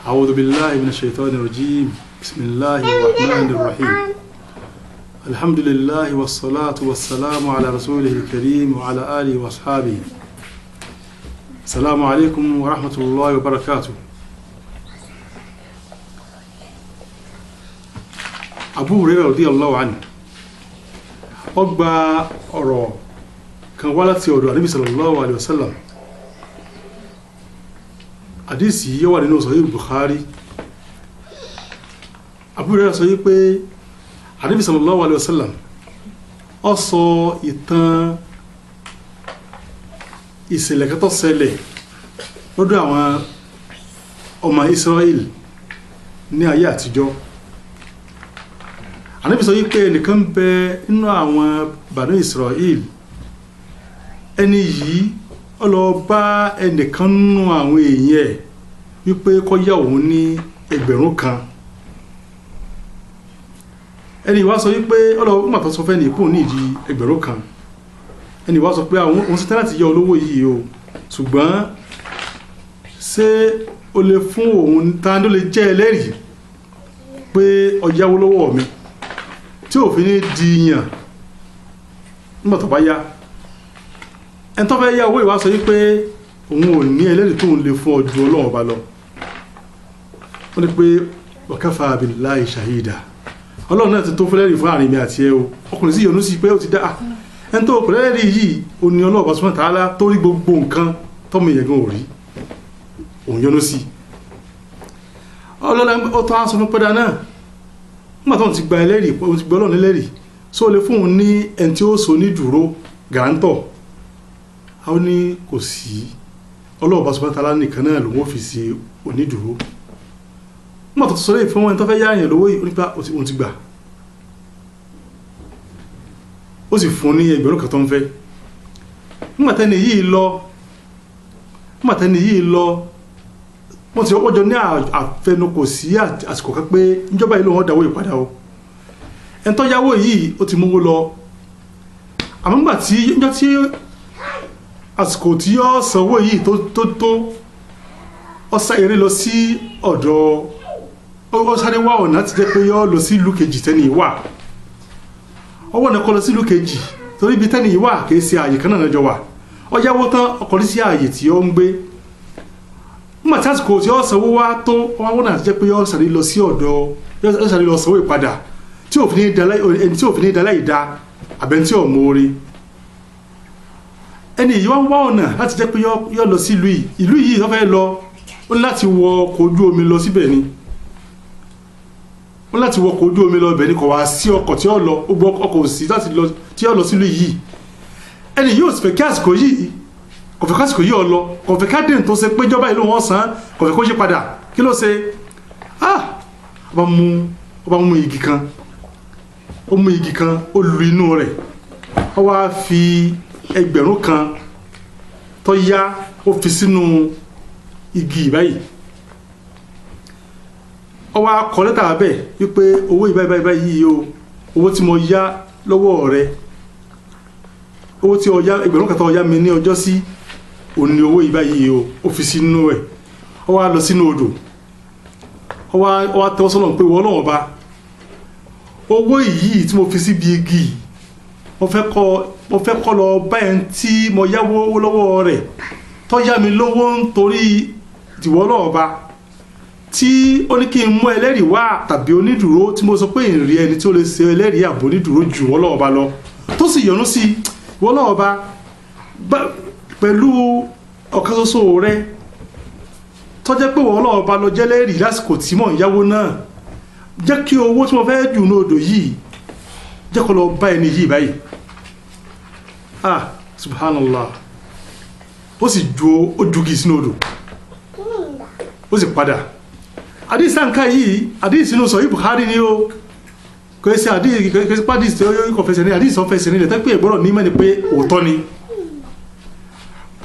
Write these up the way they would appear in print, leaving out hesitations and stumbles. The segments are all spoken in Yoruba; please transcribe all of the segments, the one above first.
أعوذ بالله من الشيطان الرجيم. بسم الله الرحمن الرحيم. الحمد لله والصلاة والسلام على رسوله الكريم وعلى آله وأصحابه. السلام عليكم ورحمة الله وبركاته. Abu Hurairah radiyallahu anhu ó gba ọ̀rọ̀ kan wá láti ọ̀dọ̀ Ànábì sallallahu alayhi wa sallam. Àdísì yìí wà nínú Sahih Bukhari. Abu Hurairah sọ yìí pé Ànábì sallallahu alayhi wa sallam ó sọ ìtàn ìṣẹ̀lẹ̀ kan tó ṣẹlẹ̀ lọ́dọ̀ àwọn ọmọ Israel ní ayé àtijọ́. Ànábì sọ yìí pé ẹnìkan bẹ nínú àwọn Banu Israel, ẹni yìí ó lọ bá ẹnìkan nínú àwọn èèyàn ẹ̀ wípé kó yá òun ní 1,000. Ẹni wá sọ wípé ó lọ nígbà tó sọ fẹ́ ní ìpò ní ìdí 1,000. Ẹni wá sọ pé àwọn òun ṣetán láti yá olówó yìí o, ṣùgbọ́n ṣé o lè fún òun ta ló lè jẹ́ ẹlẹ́rìí pé ó yáwó lọ́wọ́ mi tí òfin ní di yàn nígbà tó bá yá. Ẹni tó fẹ́ yá owó ìwá sọ wípé òun ò ní ẹlẹ́rìí tóun lè fún ọ ju Ọlọ́run ọba lọ. Ó ní pé wa kafa billahi shahida, Ọlọ́run náà ti tó fẹ́lẹ́rìí fún àárín mi àti ẹ o. Ọkùnrin sì yọ́nú sí pé ó ti dá ẹni tó kò lẹ́rìí yìí, ó ní Ọlọ́run ọba subhanahu wa ta'ala tó rí gbogbo nǹkan tọ́mọ ìyẹn gan ò rí, òun yọ́nú sí. Ọlọ́run ó tọ́ aṣọ fún pẹ́dà náà nígbà tó ń ti gba ẹlẹ́rìí, òun ti gba Ọlọ́run ẹlẹ́rìí, só lè fún òun ní ẹni tí ó so ní dúró gàrántọ̀. A ó ní kò sí, Ọlọ́run ọba subhanahu wa ta'ala nìkan náà lòun ó fi ṣe onídùúró. Nígbà tó sọ lẹ́yìn fún ẹni tó fẹ́ yá èèyàn lówó yìí, ó nípa òun ti gbà, ó sì fún ní 1,000 tó ń fẹ́. Nígbà tẹ́ni yìí lọ, wọ́n ti ọjọ́ ní àfẹnukò sí àsìkò kan pé níjọba yìí lòun ọ̀dàwó ìpadà o. Ẹni tó yáwó yìí ó ti mówó lọ, àmọ́ nígbà tí níjọ́ tí àsìkò tí ó sanwó yìí tó ó sá eré lọ sí ọ̀dọ̀, ó sáré wá ọ̀nà láti jẹ́ pé yó lọ sí ìlú kejì tẹ́ni yìí wà. Ọwọ́ ọ̀nà kọ́ lọ sí ìlú kejì torí ibi tẹ́ni yìí wà kìí ṣe ààyè kan náà lọ́jọ́ wà. Ó yáwó tán, ó kọrí sí ààyè tí ó ń gbé. Nígbà tí àsìkò tí ó sanwó wá tó, wọ́n wọ́n náà jẹ́ pé yó sáré lọ sí ọ̀dọ̀, yó sáré lọ sanwó ìpadà tí òfin ní dalá ìdá àbẹ̀ntí ọ̀mọ́re. Ẹni yìí wá wá ọ̀nà láti jẹ́ pé yó lọ sí ìlú yìí. Ìlú yìí tó fẹ́ lọ, ó ní láti wọ ọkọ̀ ojú omi lọ síbẹ̀ ni. Ó ní láti wọ ọkọ̀ ojú omi lọ ibẹ̀ ni, kò wá sí ọkọ̀ tí ó lọ, ó gbọ́ ọkọ̀ òsì láti lọ tí ó lọ sílùú yìí. Ẹni yìí ò sì fẹ́ kí àsìkò yìí, kò fẹ́ kí àsìkò yìí ó lọ, kò fẹ́ ká dèn tó ṣe pé jọba ìlú wọn san, kò fẹ́ kó yí padà. Kí ló ṣe? Ó bá mú igi kan, ó mú igi kan, ó lu inú rẹ̀, ó wá fi 1,000 tó yá, ó fi sínú igi báyìí. Ó wá kọ lẹ́tà bẹ́ẹ̀ wípé owó ìbáyìí báyìí yìí o, owó tí mo yá lọ́wọ́ rẹ, owó tí ó yá 1,000 tó yá mi ní ọjọ́ sí, òun ni owó ìbáyìí yìí o, ó fi sínú ẹ̀. Ó wá lọ sínú odò, ó wá tẹ́wọ́ sọ́nà pé wọ́n Ọlọ́run ọba, owó yìí tí mo fi síbi igi, mo fẹ́ kọ́ lọ bá ẹni tí mo yáwó lọ́wọ́ rẹ̀ tó yá mi lówó nítorí tìwọ́ Ọlọ́run ọba, tí ó ní kí n mú ẹlẹ́rìí wá tàbí onídùúró, tí mo sọ pé ìrìn ẹni tí ó lè ṣe ẹlẹ́rìí àbò onídùúró ju Ọlọ́run ọba lọ, tó sì yọ́nú sí Ọlọ́run ọba pẹ̀lú ọ̀kan ṣoṣo rẹ̀ tó jẹ́ pé Ọlọ́run ọba ló jẹ́ lẹ́rìí lásìkò tí mò ń yáwó náà, jẹ́ kí owó tí mo fẹ́ jù ní odò yìí jẹ́ kó lọ bá ẹni yìí báyìí. Subhanallah. Ó sì ju ó jugi sínú odò, ó sì padà. Àdìsí àǹkà yìí, àdìsí inú Sahih Bukhari ni ó, kò sí àdìsí, kò sí pàdísì tí ó kò fẹsẹ̀ ní àdìsí ọ̀fẹsẹ̀ nílẹ̀ tẹ́ pé ìgbọ́rọ̀ ní mẹ́ni pé òótọ́ ni.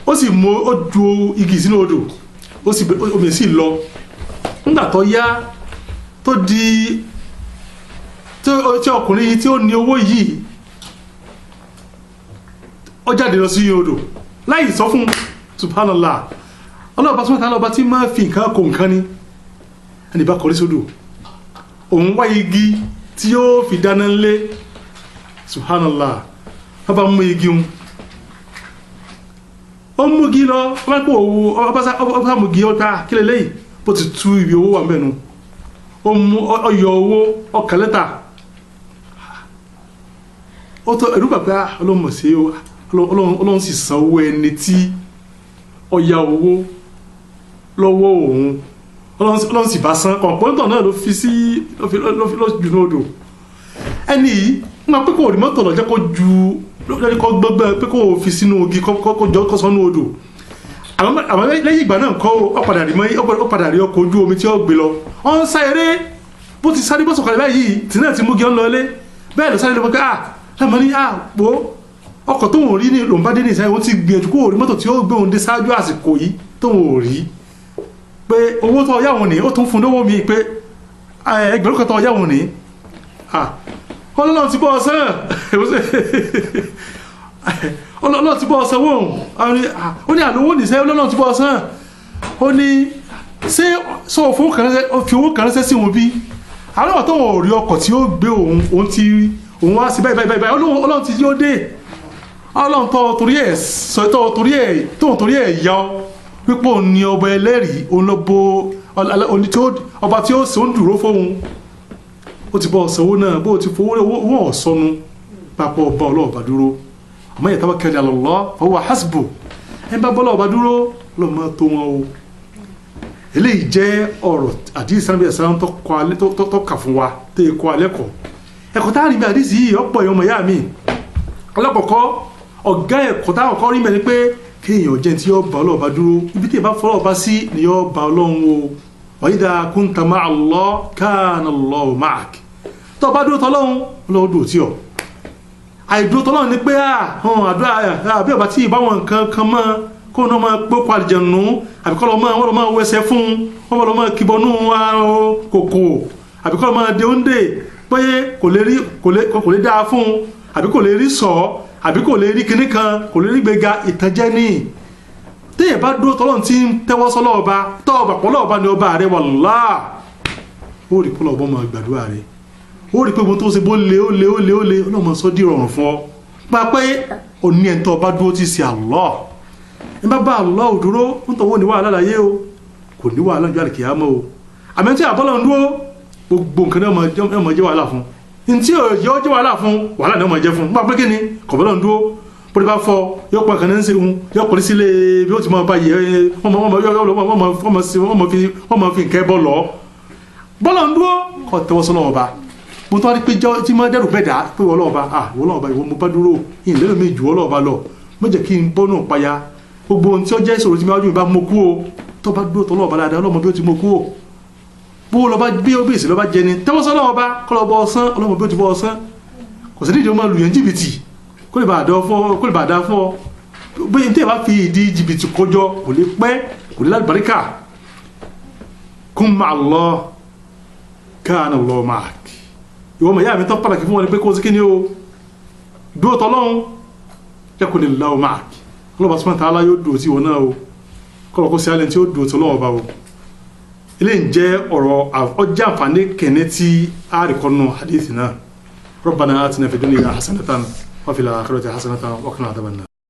Ó sì mú ó ju igi sínú odò, ó sì omi sì lọ. Nígbà tó yá tó di tí ọkùnrin yìí tí ó ní owó yìí ó jáde lọ sí odò láì sọ fún. Subhanallah. Ọlọ́ọ̀bá sọ́mọ́ta lọ́ba tí máa fi nǹkan kò nǹkan ni. Ẹni bá kọrí sódò, òun wá igi tí yóò fi dáná ńlé. Subhanallah, wọ́n bá mú igi ń ó mú igi lọ, wọ́n bá kó owó, ọba mú igi ọta kí lè léyìí, bó ti tú ibi owó wà mẹ́nu, ó mú ọyọ owó ọkà lẹ́tà. Ó tó ẹ̀rú bàbá ọlọ́mọ̀ sí ọlọ́run sì san owó ẹni tí ọya owó lọ́wọ́ òun, ọlọ́run sì bá san kọ̀ǹpọ́ńtọ̀ náà ló fi sí ló jù ní odò. Ẹni yìí ń máa pé kò rí mọ́tò lọ́jọ́ kó ju lọ́jọ́ kó gbọ́gbẹ́ pé kò fi sínú ogi kó jọ kó sọ́nú odò. Àmọ́ lẹ́yìn ìgbà náà kọ́ ó padà rí ọkọ̀ ojú omi tí ó gbé lọ. Ó ń sá eré bó ti sáré bó sọ̀kalẹ̀ báyìí tí náà ti mú gí ọ́n lọlé bẹ́ẹ̀ lọ sáré lọ pé ah lámọ́ ní ah wo ọkọ̀ tó ń rí ní lòun bá dé ní ìsáyẹ̀ ó ti gbìyànjú kó rí mọ́tò tí ó gbé òun dé ṣáájú àsìkò yìí tó ń rí pé owó tó ọyá òun ní ó tún fún lówó mi pé ẹgbẹ̀rún kan tó ọyá òun ní ah ọlọ́run ti bọ́ ọ sẹ́ràn ọlọ́run ti bọ́ ọ sẹ́wọ̀n ó ní àlówó nìṣẹ́ ọlọ́run ti bọ́ ọ sẹ́ràn ó ní ṣé sọ fi owó kan ránṣẹ́ sí òun bí àwọn ọ̀tọ̀ ò rí ọkọ̀ tí ó gbé òun òun ti òun wá sí báyìí báyìí báyìí ọlọ́run ti yóò dé ọlọ́run tó torí ẹ̀ sọ tó torí ẹ̀ tó torí ẹ̀ yọ wípé òun ni ọba ẹlẹ́rìí òun lọ bo ọba tí ó sọ ń dúró fóun ó ti bọ́ ọ̀sánwó náà bó ti fowó owó ọ̀sọ́nu papọ̀ ọba ọlọ́ọ̀bá dúró àmọ́ yatawakkal ala Allah fahuwa hasbu ẹ̀ ń bá bọ́ ọlọ́ọ̀bá dúró lọ́mọ tó wọn o. Eléyìí jẹ́ ọ̀rọ̀ àdìsí sábẹ́ ẹ̀sán tó kà fún wa tó yẹ kọ́ alẹ́ kọ́ ẹ̀kọ́ tá a rí bí àdìsí yìí ọ̀pọ̀ èèyàn ọmọ ìyá mi alákọ̀ọ́kọ́ ọ̀gá ẹ̀kọ́ tá a kọ́ rí mẹ́ni pé kéèyàn jẹ́ tí yóò bá ọlọ́ọ̀bá dúró ibi tí ìbá fọlọ́ọ̀bá sí ni yóò bá ọlọ́run o. Wa idha kunta ma'a Allah kana Allahu ma'ak. Tó bá dúró tọ́lọ́run ọlọ́run dúró tí ọ. Àìdúró tọ́lọ́run ni pé àdúrà àbí ọba tí ìbáwọn nǹkan kan mọ́ kó náà máa gbókò àlìjẹ̀nù àbí kọ́ lọ́ máa wọ́n lọ́ máa wẹsẹ̀ fún wọ́n lọ́ máa kìbọnú kòkò àbí kọ́ lọ́ máa de oúnjẹ pé kò lè rí kò lè dáa fún àbí kò lè rí sọ àbí kò lè rí kinní kan kò lè rí gbéga ìtànjẹ ní. Téèyàn bá dúró tọ́lọ́run tí ń tẹ́wọ́ sọ́lọ́ ọba tọ́ ọba pọ̀ lọ́ọ̀ba ni ọba rẹ wàlá ó rí pọ́lọ́ ọba máa gbàdúrà rẹ ó rí pé mo tó ṣe bó le ó le ó le ó le ọlọ́mọ sọ dí rọrùn fún ọ gba pé òní ẹ̀ ń tọ́ ọba dúró ti ṣe Allah ẹ bá bá Allah dúró ń tọ́wọ́ ní wàhálà láyé o kò ní wàhálà ju àlìkìyámọ́ o àmì tí àbọ́lọ̀ ń dúró gbogbo nǹkan náà máa jẹ́ wàhálà fún ntí yóò jẹ́ wàhálà fún wàhálà náà máa jẹ́ fún gba pé kí ni kọ̀bọ́lọ̀ ń dúró bóde bá fọ yóò pa kànáà ń ṣe hun yóò kọ́ni sílé bí ó ti máa bá yẹ wọ́n máa fi nǹkan bọ́ lọ bọ́lọ̀ ń dúró kọ́ tẹ́wọ́ sọ́nà ọba mo tọ́ pé tí máa dẹ́rù bẹ́ẹ̀ dá pé wọ́n lọ́ọ̀ba ah wọ́n lọ́ọ̀ba ìwọ mo bá dúró ìlérò mi jù wọ́n lọ́ọ̀ba lọ mo jẹ́ kí n bọ́nù payá gbogbo ohun tí ó jẹ́ ìṣòro tí mi wájú mi bá mo kú o tó bá dúró tọ́ lọ́ọ̀ba dáadáa ọlọ́mọ bí ó ti mo kú o bó lọ́ba bí ó bí èsì lọ́ba jẹni tẹ́wọ́ sọ́ lọ́ọ̀ba kọ́ lọ́ bọ́ ọsán ọlọ́mọ bí ó ti bọ́ ọsán kò sí nídìí ó máa lù yẹn jìbìtì kó lè bá dá fún ọ bí n tẹ́ bá fi ìdí jìbìtì kọjọ kò lè pẹ́ kò lè lálùbáríkà. Kun ma'a Allah kana Allahu ma'ak. Ìwọ mọ̀ ìyá mi tán pàtàkì fún wọn ni pé kó sí kí ni o dúró tọ́lọ́hún yakunillahu ma'ak ọlọ́ba subhanahu wa ta'ala yóò dúró tí wọn náà o kọ́lọ́ kó sí alẹ́ tí ó dúró tọ́lọ́wọ́ bá o. Eléyìí jẹ́ ọ̀rọ̀ ọjà àǹfààní kẹ̀ní tí a rí kọ́nù hadith náà. Rabbana atina fid dunya hasanatan wa fil akhirati hasanatan wa qina adhaban nar.